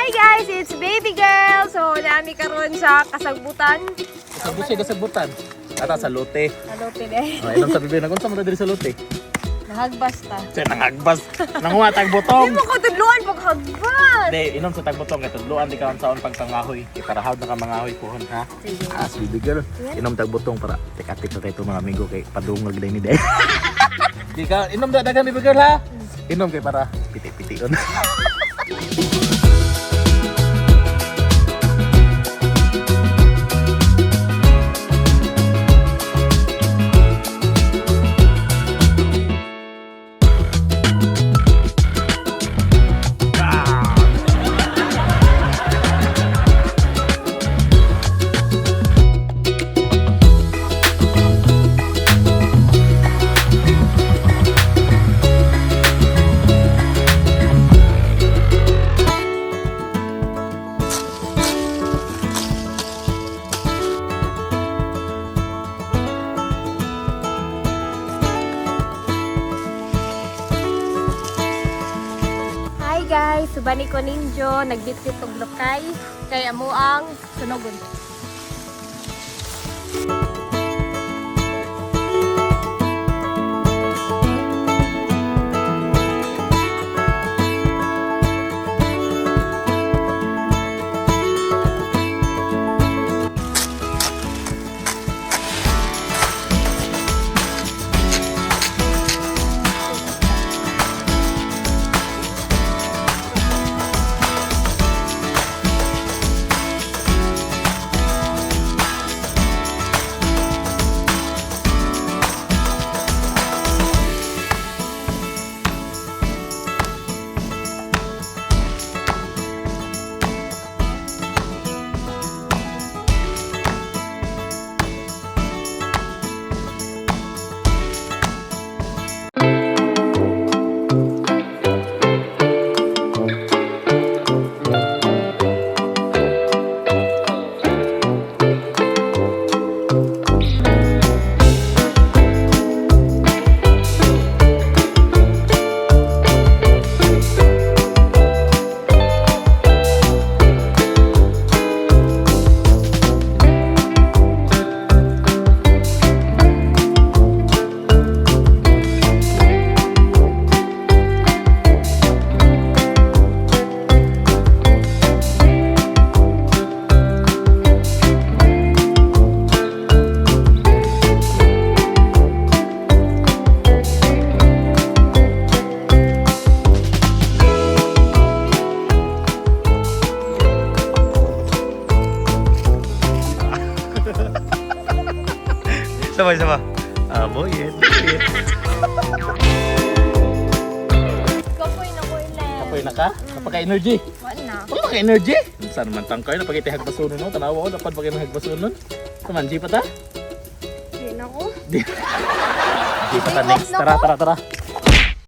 Hi guys, it's baby girl. So nami karon sa kasagbutan. Kasagbutan, kasagbutan. Ata sa lote. Sa lote de. Oh, inom sa bibig na kung sa diri sa lote. Nahagbas ta. Siya nangagbas. Nanguha tagbutong. Di mo ko tudluan pag hagbas. Hindi, inom sa tagbutong kay tudluan di ka saon pagpangahoy. Kay para hawd na ka mangahoy puhon ha. Sige. Ah, si baby girl. Inom tagbutong para tikatik na tayo mga amigo kay padungag din ni Day. Di ka inom da dagan baby girl ha. Inom kay para piti-piti on. Hi guys, subani ko ninjo, nagbitbit og lukay kay amo ang sunogon. Sabay sabay. Ah, boyet. Boyet. Kapoy na ko ilan. Kapoy na ka? Napaka-energy. Wala na. Wala ka energy. Saan man tangkay na pagiti hagbasunon no? Tanawa ko dapat pag hagbasunon. Kuman pa ta? Di na ko. Di pa ta next. Tara tara tara.